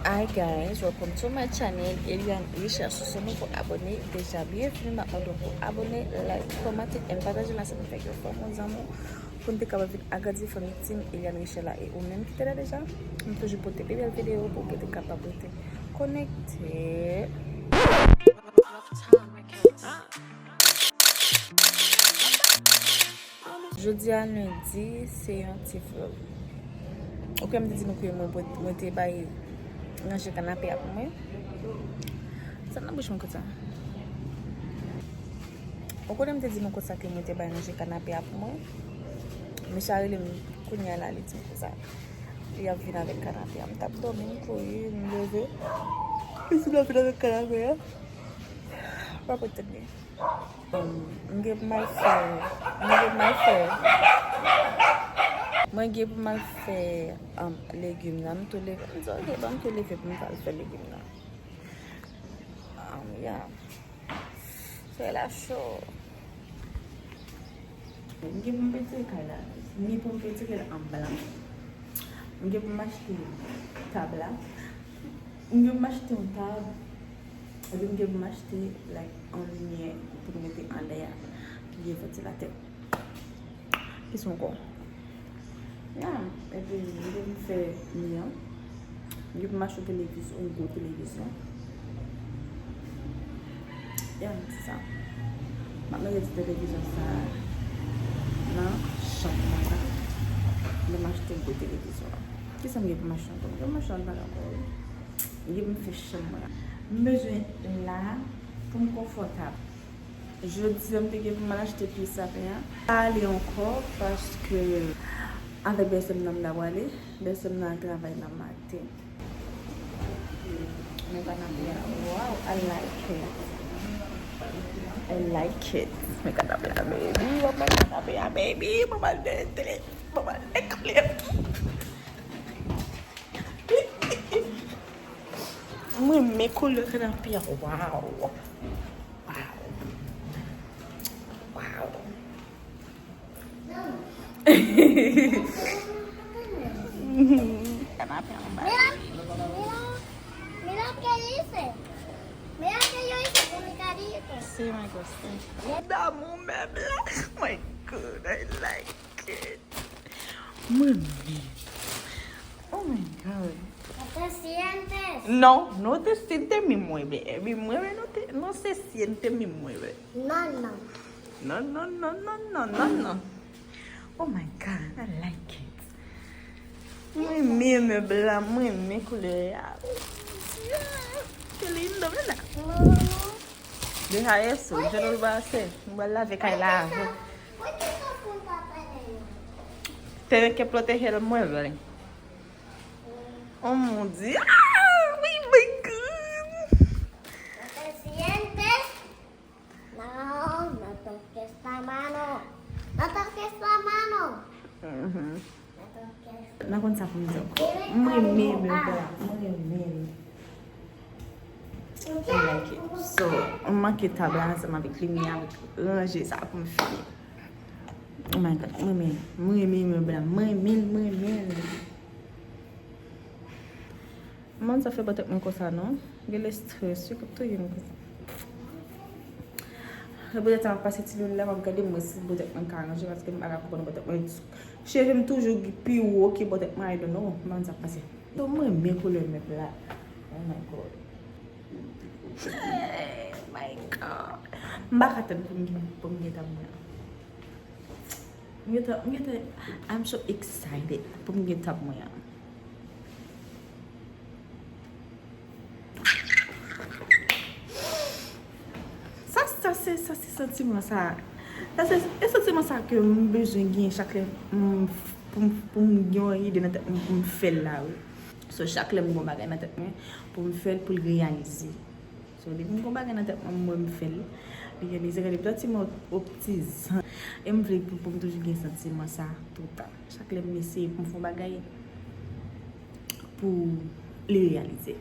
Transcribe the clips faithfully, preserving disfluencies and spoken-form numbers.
Hi guys, welcome to my channel, Eliane Richard. Si w se nouvo abòne, deja byenvini, m ap mande w pou abòne, like, kòmante, and pataje l ansanm avèk yon fanmi, yon zanmi w, pou n te kapab vin agrandi fanmi Team Eliane Richard la. E ou menm ki te la deja, m toujou pote pi bèl videyo pou w, pou w te kapab rete konekte. Jodi a lendi, se yon ti vlog. Ou kwè m te di nou ke mwen, mwen te bay ranje kanape a pou mwen? Sa nan bouch mwen konsa. Ou konnen m te di nou konsa ke mwen te bay ranje kanape a pou mwen? Mesye a rele m kounye a la, li di m konsa. Li ap vin avèk kanape a. M t ap dòmi, m kouri, m leve. Li di l ap vin avèk kanape a. Pa pote tèt li. Um, m gen pou m al fè, m gen pou m al fè, mwen gen pou m al fè, um, legim nan. M tou leve, m di, "Ok, ban m tou leve pou m t al fè legim nan." Um, yeah. Fè la cho. M gen pou m pentire kay la. M gen pou m pentire l an blan. M gen pou m achte tab la. M gen pou m achte yon tab. Epi m gen pou m achte, like, yon limyè pou m mete anndan a, ki gen vantilatè. Kisa ankò? Ya, epi m gen pou m fè mi an. M gen pou m achte yon televizyon, yon gwo televizyon. Ya, se sa. M ap mete ti televizyon sa a nan chanm mwen la. Lè m achte gwo televizyon an. Kisa m gen pou m achte ankò? M gen pou m achte yon bagay ankò, wi. M gen pou m fè chanm mwen la. M bezwen la pou m konfòtab. Jodi a, m te gen pou m al achte pye sapen an. Pa ale ankò, paske avèk bèlsè m nan m ta prale. Bèlsè m nan al travay nan maten. Men kanape a, wow, I like it. I like it. Men kanape a, baby. Mwen kanape a, baby. Mwen al dèyè tele. Mwen al dèyè tele. Mwen renmen koulè kanape a. Wow. Wow. Wow. Kanape anba. Mira, mira, mira lo que hice. Mira lo que yo hice con mi carrito. Sí, me gusta. Dame un mebla. Oh my God, I like it. Mami. Oh my God. No te sientes. No, no te sientes mi mueble. Mi mueble no te, no se siente mi mueble. No, no. No, no, no, no, no, no, no. Oh my God, I like it. Mwen renmen mèb la, mwen renmen koulè a. Qué lindo, ¿verdad? Deja eso, yo no lo voy a hacer. Mwen pral lave kay la avè w. Tiene que proteger el mueble. Oh mon Dieu. Ah, oh my God. No, no toques la mano. No toques la mano. Mhm. No toques. Mwen konn sa pou m di. Mwen renmen mèb la. Mwen renmen l. I like it. So, m manke tab la ansanm avèk limyè, avèk ranje sa pou m fini. Oh my God, mwen renmen, mwen renmen mèb la. Mwen renmen l, mwen renmen l. Mwen sa fè bòtèt mwen konsa non. Gen lè strès wi k ap touye m konsa. Lè bòtèt sa m ap pase ti lwil la, m ap gade m wè si bòtèt mwen ka ranje paske m pa ka konprann bòtèt mwen. Cheve m toujou pi wo ke bòtèt mwen, I don't know. Mwen sa ap pase. Yo, mwen renmen koulè mèb la. Oh my God. Oh my God. M pa ka tann pou m gen, pou m gen tab mwen. M gentan, m gentan, I'm so excited pou m gen tab mwen an. Sa, sa se, sa se santiman sa. Sa se, e santiman sa ke m bezwen gen chak lè m, pou m, pou m gen yon ide nan tèt mwen pou m fè l la, wi. So, chak lè m gen yon bagay nan tèt mwen, pou m fè l, pou l reyalize. So, depi m gon bagay nan tèt mwen, m wè m fè l. Li gen mizè, gade, m santi m optizan. E m vle pou, pou m toujou gen santiman sa toutan. Chak lè m eseye pou m fè yon bagay, pou li reyalize.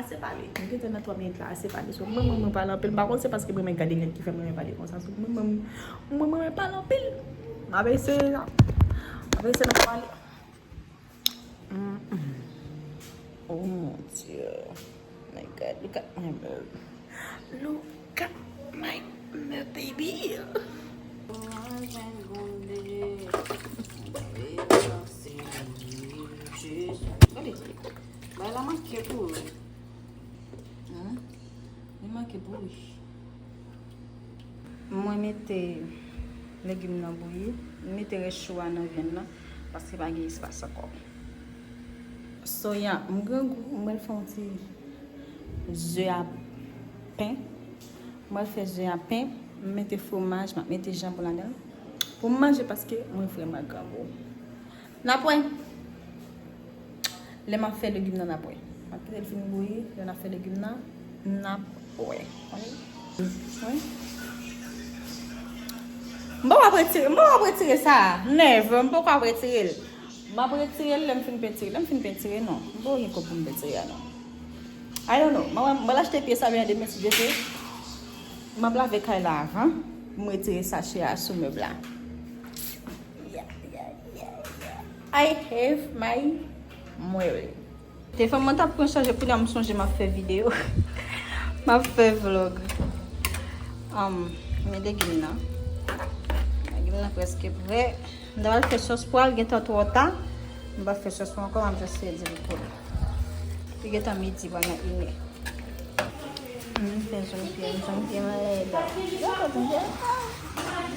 Ase pale. M gentan nan twa minit la, ase pale. So, mwen, mwen, mwen pale anpil. M pa konn se paske mwen renmen gade nèg ki fè mwen renmen pale konsa. So, mwen, mwen, mwen, mwen renmen pale anpil. M ap eseye la. M ap eseye nan pale. Mm, mm. Oh mon Dieu. My God, look at my mug. Look at my mug, baby. Gade, bay la manke pou ou. Hmm? Li manke pou ou. Mwen mete legim nan bouyi, m mete rès chou a nan vyann nan, paske pa gen espas ankò. So, yeah, m grangou, m pral fè yon ti ze a pen. M pral fè ze a pen, m mete fwomaj, m ap mete janbon ladan l. Pou m manje, paske mwen vrèman grangou. N ap wè. Lè m ap fè legim nan, n ap wè. M ap kite l fin bouyi, lè n ap fè legim nan, n ap wè. Wi. M poko ap retire, m poko ap retire sa. Never, m poko ap retire l. M ap retire l lè m fin pentire. Lè m fin pentire, non. M poko gen kòb pou m pentire a, non. I don't know. Mwen, mwen achte pyès a byen demen si Dye vle. M ap lave kay la avan. M retire sachè a sou mèb la. Yeah, yeah, yeah, yeah. I have my meuble. Telefòn mwen t ap pran chaje, kounye a m sonje m ap fè videyo. M ap fè vlog. Um, men legim nan. Legim nan prèske prè. M ta pral fè sòs pou al, gentan twò ta. M pa fè sòs pou ankò, m ap just fè di l koule. Li gentan midi, pral nan inè. M fè zong pye, m zong pye malè.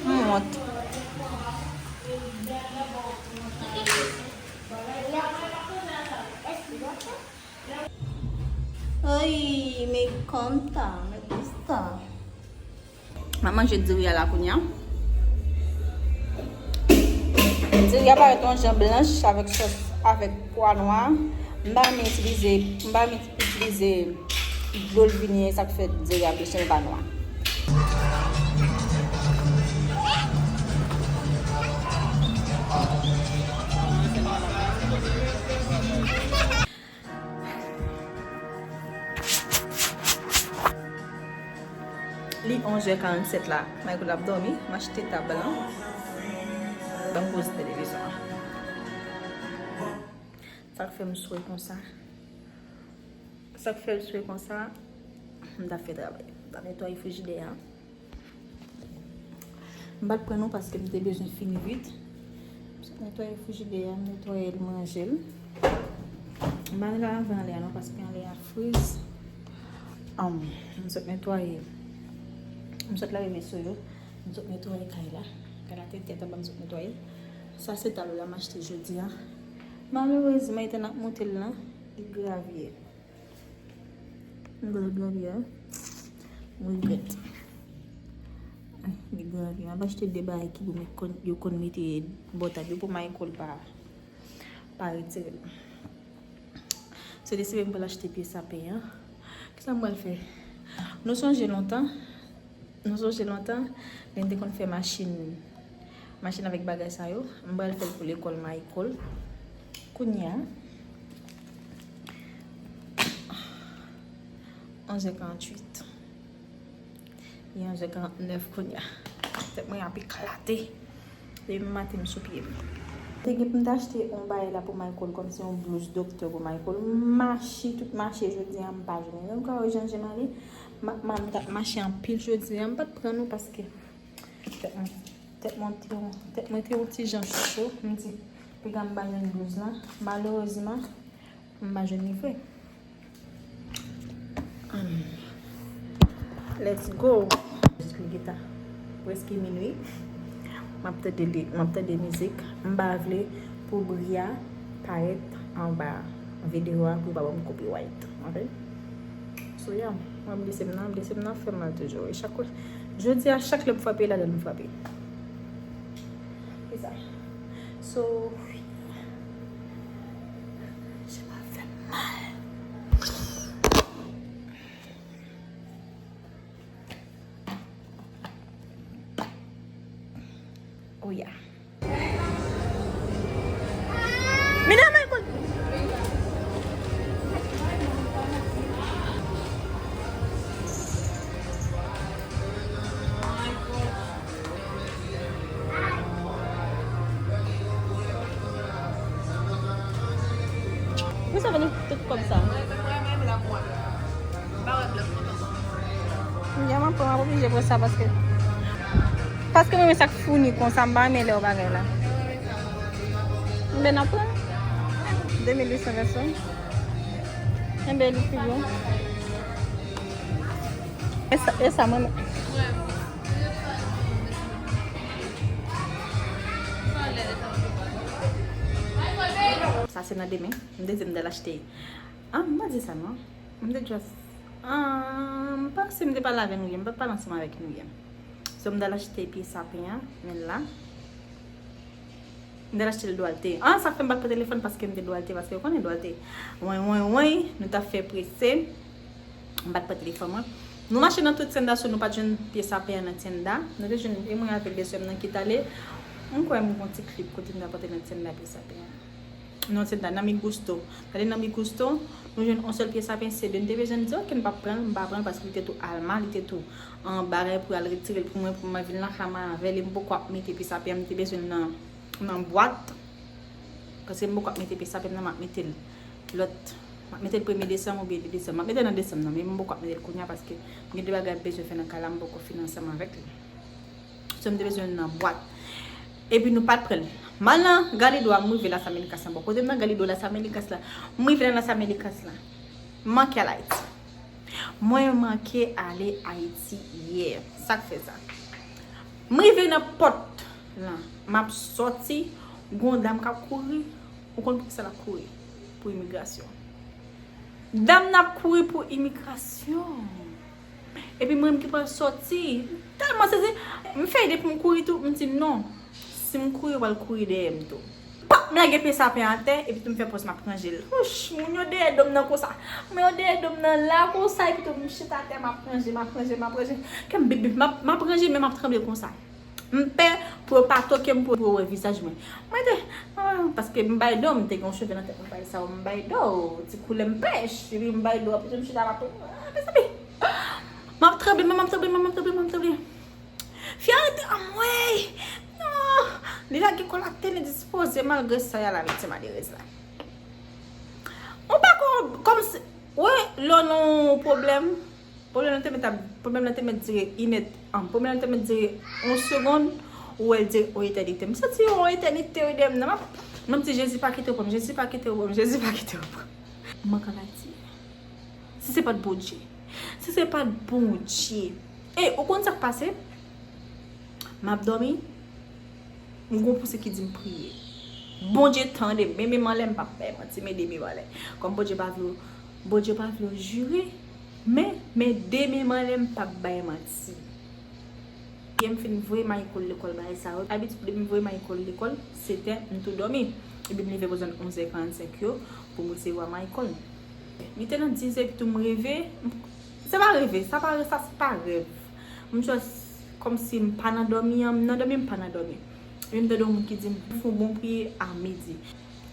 M wont. Ay, me encanta, me gusta. M ap manje diri a la kounye a. Diri a parèt yon jan blanch avèk sòs, avèk pwa nwa. M pa renmen itilize, m pa renmen itilize dlo l vini, sa k fè diri a blanch, men pa nwa. Li onzè karannsèt la, Michael ap dòmi, m achte tab lan. Ban m poze televizyon an. Sa k fè m swe konsa? Sa k fè l swe konsa? M t ap fè travay. M t ap netwaye frijidè a. M pa t pran non paske m te bezwen fini vit. M sot netwaye frijidè a, m netwaye l, m ranje l. M pa t lave anlè a non paske anlè a friz. Anm, m sot netwaye. M sot lave veso yo. M sot netwaye kay la. Kay la te tèt anba, m sot netwaye. Sa se tab la m achte jodi a. Malerezman, etan n ap moute l lan, li gravye. M gade gravye a. M regrèt. Li gravye. M ap achte de bagay ki pou met konn, yo konn mete bò tab yo pou Michael pa, pa retire l. Se deside m pral achte pye sapen an. Kisa m pral fè? Nou sonje lontan? Nou sonje lontan, lè n te konn fè machin, machin avèk bagay sa yo, m pral fè l pou lekòl Michael. Kounye a, onzè karanntuit. Li onzè karantnèf kounye a. Tèt mwen ap eklate. Depi maten m sou pye m. Te gen pou m t achte yon bagay la pou Michael, kòmsi yon blouz doktè pou Michael. M mache, tout mache jodi a, m pa jwenn. Ou ka wè jan je m ale. M ap, m ap, m t ap mache anpil jodi a. M pa t pran non paske tèt mwen, tèt mwen te, tèt mwen te yon ti jan cho. M di, piga m ba jwenn blouz lan. Malerezman, m pa jwenn li vre. Let's go. Li gentan prèske minui. M ap tande li, m ap tande mizik. M pa vle pou bri a parèt anba videyo a pou yo pa ban m copyright. Ok? So, yeah, mwen blese m nan, blese m nan fè mal toujou. E chak, jodi a, chak lè m frape, ladan m frape. Se sa. So, je m ap fè mal. Oh yeah. Mina, my God. Pou sa vini? Tout kòb sa. M gentan pran, m ap oblije pran sa paske, paske mwen renmen sa k founi konsa, m pa renmen lè yo bagay la. Enben, n ap pran de mil uit san vèso. Enben, li pi bon. E sa, e sa, mwen menm. Sa se nan demen. M te di m t al achte. Ah, m pa di sa non. M te just, ah, m panse m te pale avè nou yè. M pa t pale ansanm avèk nou yè. So, m t al achte pye sapen an, men la. M t al achte l Dwalte. Ah, sa fè m pa t pran telefòn paske m te Dwalte, paske w konnen Dwalte. Wen, wen, wen, nou t ap fè prese. M pa t pran telefòn mwen. Nou mache nan tout Tienda, so nou pa t jwenn pye sapen an nan Tienda. Nou te jwenn, e mwen avèk de sè m nan ki t ale. M kwè m gon ti klip kote m t ap pote nan Tienda pye sapen an. Non, Tienda, nan Mi Gusto. Gade nan Mi Gusto, nou jwenn yon sèl pye sapen, se de. M te bezwen di, ok, m p ap pran l, m pa pran l, paske li te tou alma, li te tou an bagay pou al retire l pou mwen, pou mwen vin lakay mwen avè l, e m poko ap mete pye sapen an, m te bezwen l nan, nan bwat. Paske m poko ap mete pye sapen nan, m ap mete l lòt. M ap mete l premye desanm oubyen de desanm. M ap mete l nan desanm nan, men m poko ap mete l kounye a paske m gen de bagay m bezwen fè nan kay la, m poko fini ansanm avèk li. So, m te bezwen l nan bwat. Epi nou pa t pran l. M al nan Galido a, m rive Las Américas la. Bon, kote m nan Galido Las Américas la, m rive nan Las Américas la. M manke al Ayiti. Mwen manke ale Ayiti yè. Sa k fè sa? M rive nan pòt lan. M ap sòti, gon dam k ap kouri. Ou konn poukisa l ap kouri? Pou imigrasyon. Dam nan ap kouri pou imigrasyon. Epi mwen menm ki pral sòti. M tèlman sezi. M fè ide pou m kouri tou. M di non. Si m kouri, yo pral kouri dèyè m tou. Pap, m lage pye sapen atè, epi tou m fè pòz m ap ranje l. Wouch, moun yo dèyè do m nan konsa. Moun yo dèyè do m nan la konsa, epi tou m chita atè, m ap ranje, m ap ranje, m ap ranje. Kè m bip bip, m ap, m ap ranje, men m ap tranble konsa. M pè pou yo pa toke m, pou yo wè vizaj mwen. Mwen te, ah, paske m bay do, m te gen yon cheve nan tèt mwen, bay sa yo, m bay do, ti koulè m pèch, epi m bay do, epi tou m chita, m ap, ah, mezanmi. M ap tranble, m ap tranble, m ap tranble, m ap tranble. Fi a rete anmwey. Non. Li lage kò l atè, li dispoze, malgre sa, y al avèk ti malerèz la. Ou pa ko-, kòmsi, wi, lè w nan yon pwoblèm, pwoblèm nan te mèt ap, pwoblèm nan te mèt dire inèd, an, pwoblèm nan te mèt dire yon segonn, ou wè l dire yon etènite. M santi yon etènite wi dèyè m nan. M ap, m ap di, Jezi pa kite w pran m, Jezi pa kite w pran m, Jezi pa kite w pran m. M ank ann Ayiti. Si se pa t Bondye. Si se pa t Bondye. E, ou konn sa k pase? M ap dòmi, m gon pouse ki di m priye. Bondye tande m, men menm anlè m p ap bay manti, men de men m anlè. Kòm Bondye pa vle w, Bondye pa vle w jire, men, men de men m anlè m p ap bay manti. Depi m fin voye Michael lekòl bagay sa yo. Abitid depi m voye Michael lekòl, sèt è, m tou dòmi. Epi m leve bò zòn onz è karannsenk yo pou m resevwa Michael. Li te nan diz è epi tou m reve. Se pa reve, sa pa, sa se pa rèv. M just kòmsi m pa nan dòmi an, m nan dòmi, m pa nan dòmi. Epi m tande yon moun ki di m, fè yon bon priyè a midi.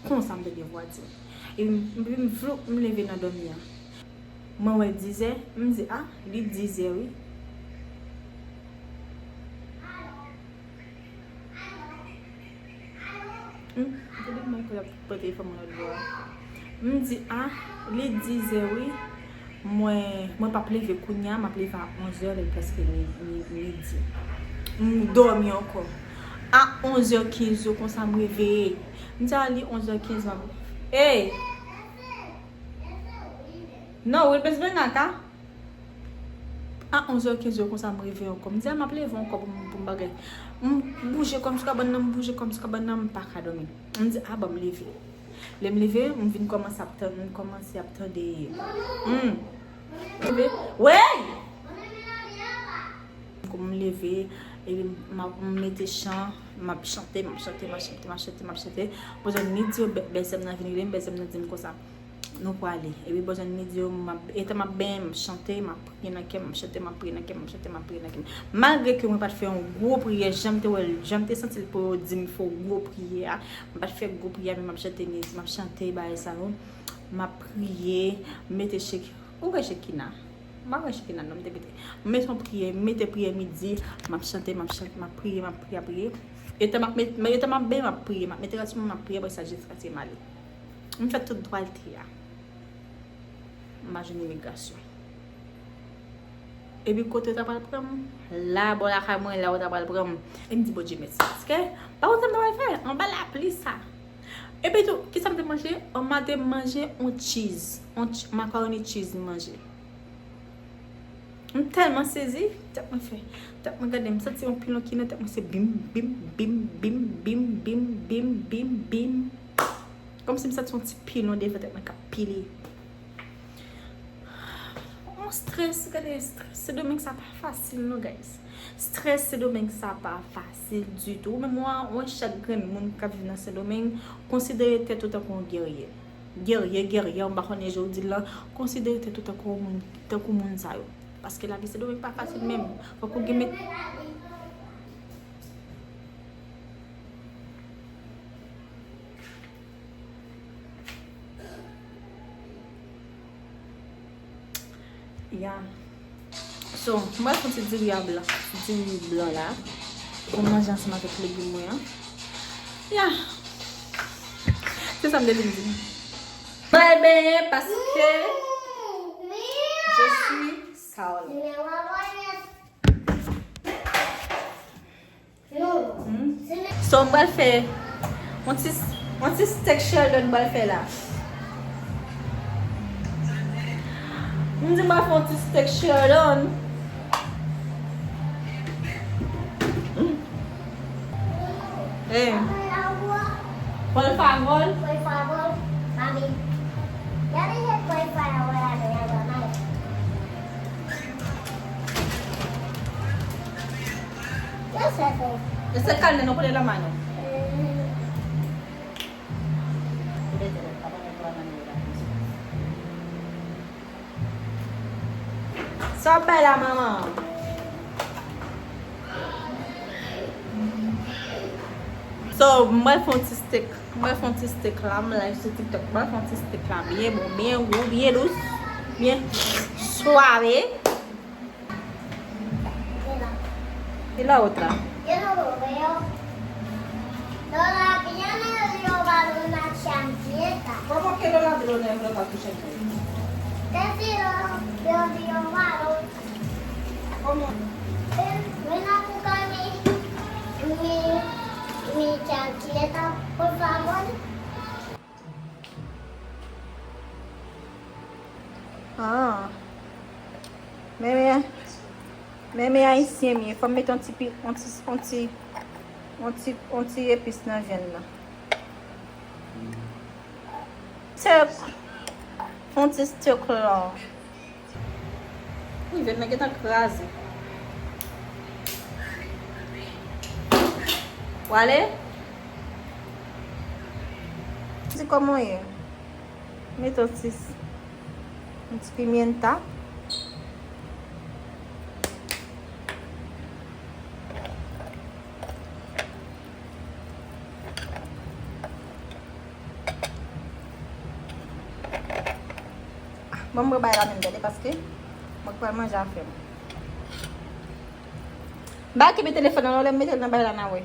Konsa m tande vwa di m. Epi m, epi m vloup, m leve nan dòmi an. Mwen wè diz è, m di, ah, li diz è wi. Hmm, gade mwen ki ap pran telefòn mwen lòt bò a. M di, ah, li diz è wi. Mwen, mwen p ap leve kounye a, m ap leve a onz è, lè l prèske mi-, mi-, midi. M dòmi ankò. A onz è kenz yo konsa m reveye. M di, ah, li onz è kenz, m ap, ey! Non, Wilbens Bernard, a onz è kenz yo konsa, m reve ankò. M di, a, m ap leve ankò pou m, pou m bagay. M bouje kò m sou kabann nan, m bouje kò m sou kabann nan, m pa ka dòmi. M di, a, ban m leve. Lè m leve, m vin kòmanse ap tann, m kòmanse ap tande. Hmm. Leve. Wey! Kou m leve, epi m ap, m mete chan, m ap chante, m ap chante, m ap chante, m ap chante, m ap chante. Bò zòn midi yo, bè-, bèlsè m nan vin rele m, bèlsè m nan di m konsa, nou prale. Epi bò zòn midi yo, m ap, etan m ap benyen, m ap chante, m ap priye nan kè m, m ap chante, m ap priye nan kè m, m ap chante, m ap priye nan kè m. Malgre ke mwen pa t fè yon gwo priyè, jan m te wè l, jan m te santi l pou yo di m fè yon gwo priyè a, m pa t fè gwo priyè a, men m ap chante, m ap chante, bagay sa yo. M ap priye, m mete chek, ou wè Chekina? M pa wè Chekina non, m te mete. M mete yon priyè, m mete priyè midi, m ap chante, m ap chante, m ap priye, m ap priye, ap priye. Etan m ap met-, etan m ap benyen, m ap priye, m ap mete rad sou mwen, m ap priye, apre sa jiskaske m ale. M fè tout dwalte a. M pa jwenn imigrasyon. Epi kote yo ta pral pran m? La, bò lakay mwen, la yo ta pral pran m. E m di Bondye mèsi, paske pa konn sa m ta pral fè anba lapli sa. Epi tou, kisa m te manje? An maten, m manje yon cheese, yon ch-, macaroni cheese m manje. M tèlman sezi, tèt mwen fè, tèt mwen gade, m santi yon pilon ki nan tèt mwen, se bim, bim, bim. Kòmsi m santi yon ti pilon devan tèt mwen k ap pile. On strès, gade strès. Sendomeng sa pa fasil non, guys. Strès Sendomeng sa pa fasil ditou. Ou menm w a wè chak grenn moun k ap viv nan Sendomeng, konsidere tèt ou tankou yon gèrye. Gèrye, gèrye, m pa konnen jan w di l lan, konsidere tèt ou tankou yon moun, tankou moun sa yo. Paske lavi Sendomeng pa fasil menm. Fòk ou gen met- Ya. So, m pral fè yon ti diri a blan, diri blan la. Pou m manje ansanm avèk legim mwen an. Ya. Se sa m te vin di. M pral benyen paske je suis sale. Hmm? So, m pral fè yon ti, yon ti steak Sheldon m pral fè la. M di m pral fè yon ti steak Sheldon. Hmm. Hey. Por favor. Por favor, mami. Ya dije por favor a mi hermana. ¿Qué es eso? Ese es carne, no pones la mano. Sa w ap bay la, manman? So, m pral fè yon ti steak. M pral fè yon ti steak la. M live sou TikTok. M pral fè yon ti steak la. Byen bon, byen gou, byen dous, byen swave. Y la otra. Yo no lo veo. Lola, que yo no le dio balón a Chantieta. ¿Cómo que Lola vio una vez la tu Chantieta? Que si Lola vio, dio balón. ¿Cómo? Ven, ven a buscar mi, mi, mi Chantieta, por favor. Ah. Men, men, men, men ayisyen m ye. Fò m mete yon ti pi, yon ti, yon ti, yon ti, yon ti epis nan vyann nan. Steak. Yon ti steak la. Wi, vyann nan gentan kraze. Wale? Di kòman w ye? Mete yon ti, yon ti pimienta. Bon, mwen bay la menm, gade, paske mwen pral manje afè m. M pa kenbe telefòn nan, non, lè m mete l nan bay la, n a wè.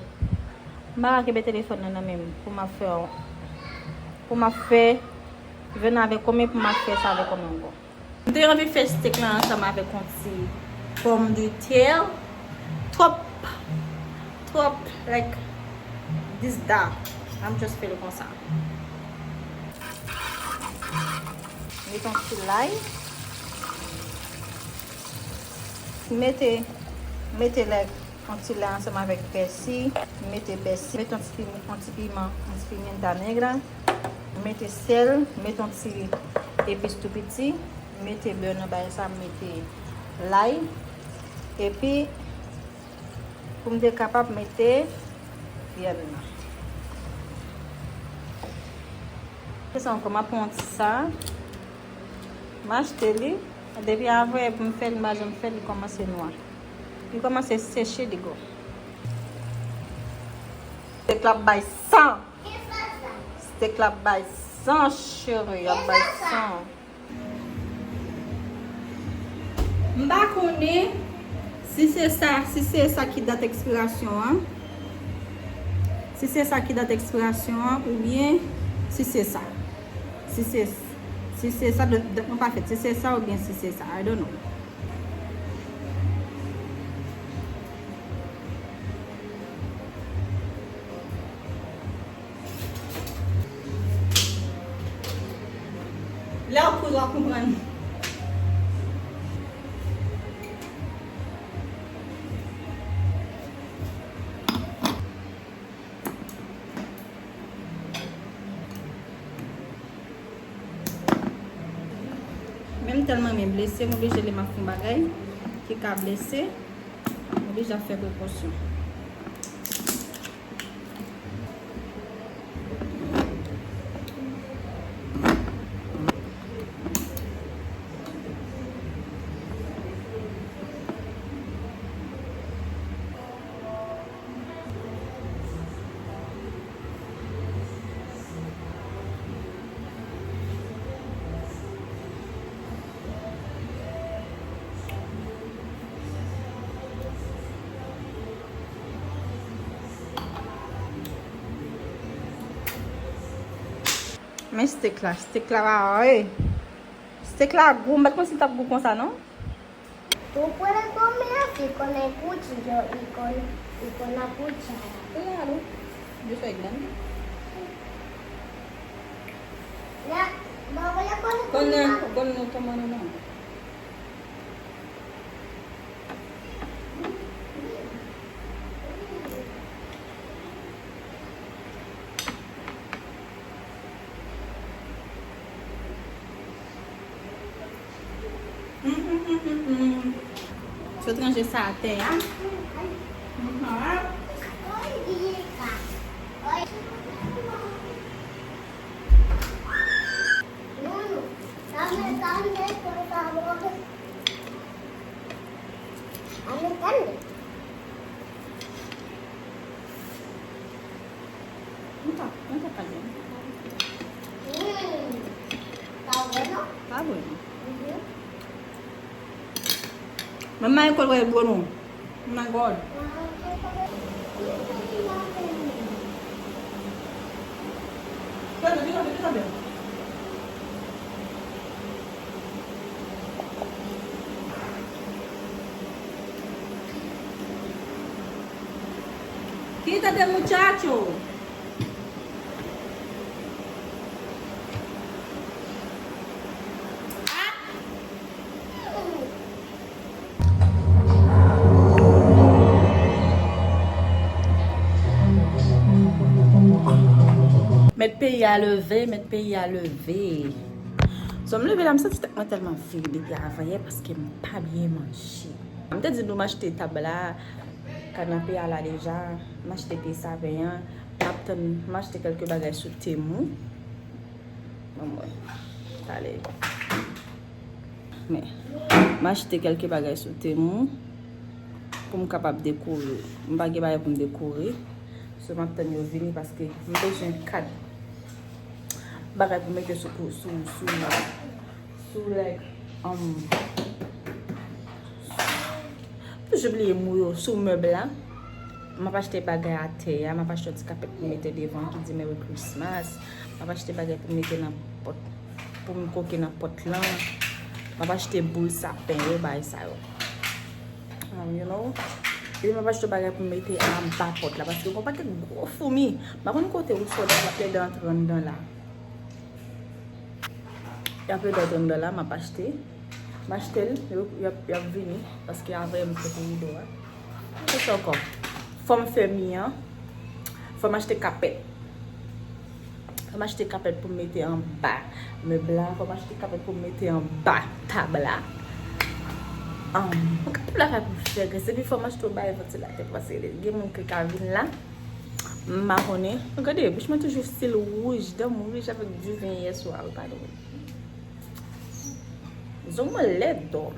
M pa kenbe telefòn nan nan men m pou m ap fè, pou m ap fè vyann avèk ou, men pou m ap fè sa avèk ou ankò. M te anvi fè steak la ansanm avèk yon ti pomme de terre. Twòp, twòp, like, this, that. I'm just feel konsa. Mete yon ti lay. Mete, mete, like, yon ti lay ansanm avèk pèsi. Mete pèsi. Mete yon ti pi-, yon ti piman, yon ti pimienta negra. Mete sèl. Mete yon ti epis tou piti. Mete bè nan bagay sa. Mete lay. Epi, pou m te kapab mete vyann nan. Se sa ankò, m ap pran yon ti sa. M achte li. Depi avanyè pou m fè l, m pa janm fè l, li kòmanse nwa. Li kòmanse seche, li gwo. Steak la ap bay san. Steak la ap bay san, cheri, ap bay san. M pa konnen si se sa, si se sa ki dat ekspirasyon an. Si se sa ki dat ekspirasyon an, oubyen si se sa. Si se, si Si se sa, donk, donk mwen pa fèt. Si se sa oubyen si se sa, I don't know. Lè w kouz, w ap konprann. Men m tèlman renmen blese, m oblije lè m ap fè yon bagay ki ka blese, m oblije ap fè prekosyon. Men steak la, steak la pa, ey. Steak la gou, m pa t konn si l t ap gou konsa, non. Tu puedes comer así con el cuchillo y con, y con la cuchara. Claro, yo soy grande. La, vamos a comer con la mano. Con la, con la otra mano no. Sot ranje sa atè a. Mwen pa, mwen pa pale. Mm. Pa vre, non? Pa vre, non. Mhm. Men Michael wè bò nou. Oh my God. Quítate, muchacho. Mèt peyi a leve, mèt peyi a leve. So, m leve la, m santi tèt mwen tèlman vire depi avanyè paske m pa byen manje. M te di nou m achte tab la, kanape a la deja, m achte pye saven an, m ap tann, m achte kèlke bagay sou Temu. Bon, bon. Talè. Men, m achte kèlke bagay sou Temu pou m kapab dekore. M pa gen bagay pou m dekore. So, m ap tann yo vini paske m bezwen kat bagay pou mete sou, pou, sou, sou, sou, like, um, toujou bliye mo yo, sou mèb la. M ap achte bagay atè a, m ap achte yon ti kapèt pou mete devan ki di Merry Christmas. M ap achte bagay pou mete nan pòt, pou m koke nan pòt lan. M ap achte boul sapen yo, bagay sa yo. Um, you know? Epi m ap achte bagay pou m mete anba pòt la, paske gon pakèt gwo foumi. M pa konn kote yo soti, y ap plede antre anndan la. Y ap plede antre anndan la, m ap achte. M achte l, yo, y ap, y ap vini, paske avanyè m fè pou rido a. Ki sa ankò? Fò m fè mi an. Fò m achte kapèt. Fò m achte kapèt pou m mete anba mèb la. Fò m achte kapèt pou m mete anba tab la. Ann, mwen gen anpil bagay pou m fè, guys. Epi fò m achte yon bagay vantilatè, paske gen moun ki ka vin la. M pa konnen. Gade, bouch mwen toujou still wouj, dan m wouj avèk diven yè swa, wi, pa dwòl. Zong mwen lèd, dò.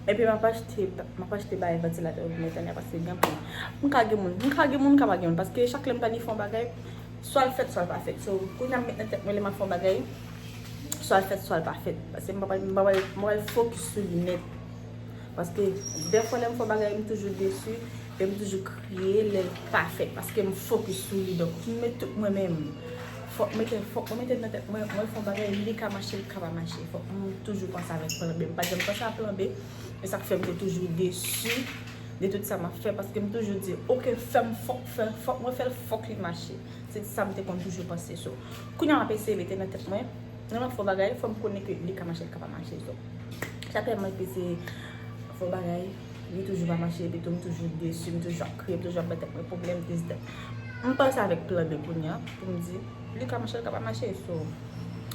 Epi m ap achte, m ap achte bagay vantilatè pou mete anndan paske gen pou. M ka gen moun, m ka gen moun, m ka pa gen moun, paske chak lè m pral fè yon bagay, swa l fèt, swa l pa fèt. So, kounye a m met nan tèt mwen lè m ap fè yon bagay, swa l fèt, swa l pa fèt. Paske m pa pral, m pa pral, m pa pral fokis sou li nèt. Paske dèfwa lè m fè yon bagay, m toujou desi, e m toujou kriye lè l pa fèt, paske m fokis sou li. Donk, m met tout mwen menm. Fòk mete, fòk mwen mete nan tèt mwen, mwen fè yon bagay, li ka mache, li ka pa mache. Fòk mwen toujou panse avèk plan B. M pa t janm panse a plan B. E sa k fè m te toujou desi de tout sa m ap fè, paske m toujou di, oke, fè m fòk, fè, fòk mwen fè l, fòk li mache. Se sa m te konn toujou panse. So, kounye a m ap eseye mete nan tèt mwen, lè m ap fè yon bagay, fò m konnen ke li ka mache, li ka pa mache. So, chak lè m ap eseye fè yon bagay, li toujou pa mache, epi tou m toujou desi, m toujou ap kriye, m toujou ap bay tèt mwen pwoblèm, dis dat. M panse avèk plan B kounye a, pou m di, li ka mache, li ka pa mache. So,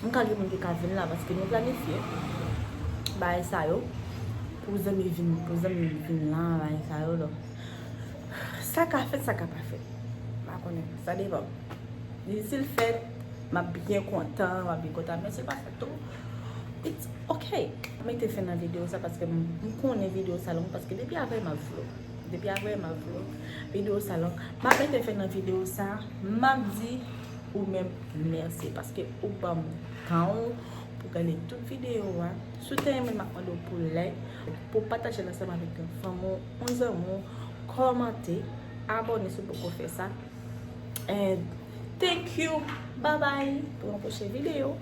m ka gen moun ki ka vin la, paske nou planifye bagay sa yo, pou zanmi vin, pou zanmi vin la, bagay sa yo, donk, sa ka fèt, sa ka pa fèt. M pa konnen, sa depann. Li, si l fèt, m ap byen kontan, m ap byen kontan. Men si l pa fèt tou, it's ok. M mete fen nan videyo sa paske m, m konnen videyo sa long, paske depi avè m ap vlog. Depi avè m ap vlog, videyo sa long. M ap mete fen nan videyo sa, m ap di ou menm mèsi paske ou ban m tan w pou gade tout videyo a. Si w te renmen, m ap mande w pou like, pou pataje l ansanm avèk yon fanmi w, yon zanmi w, kòmante, abòne si w poko fè sa. And thank you. Bye bye. Pou yon pwochen videyo.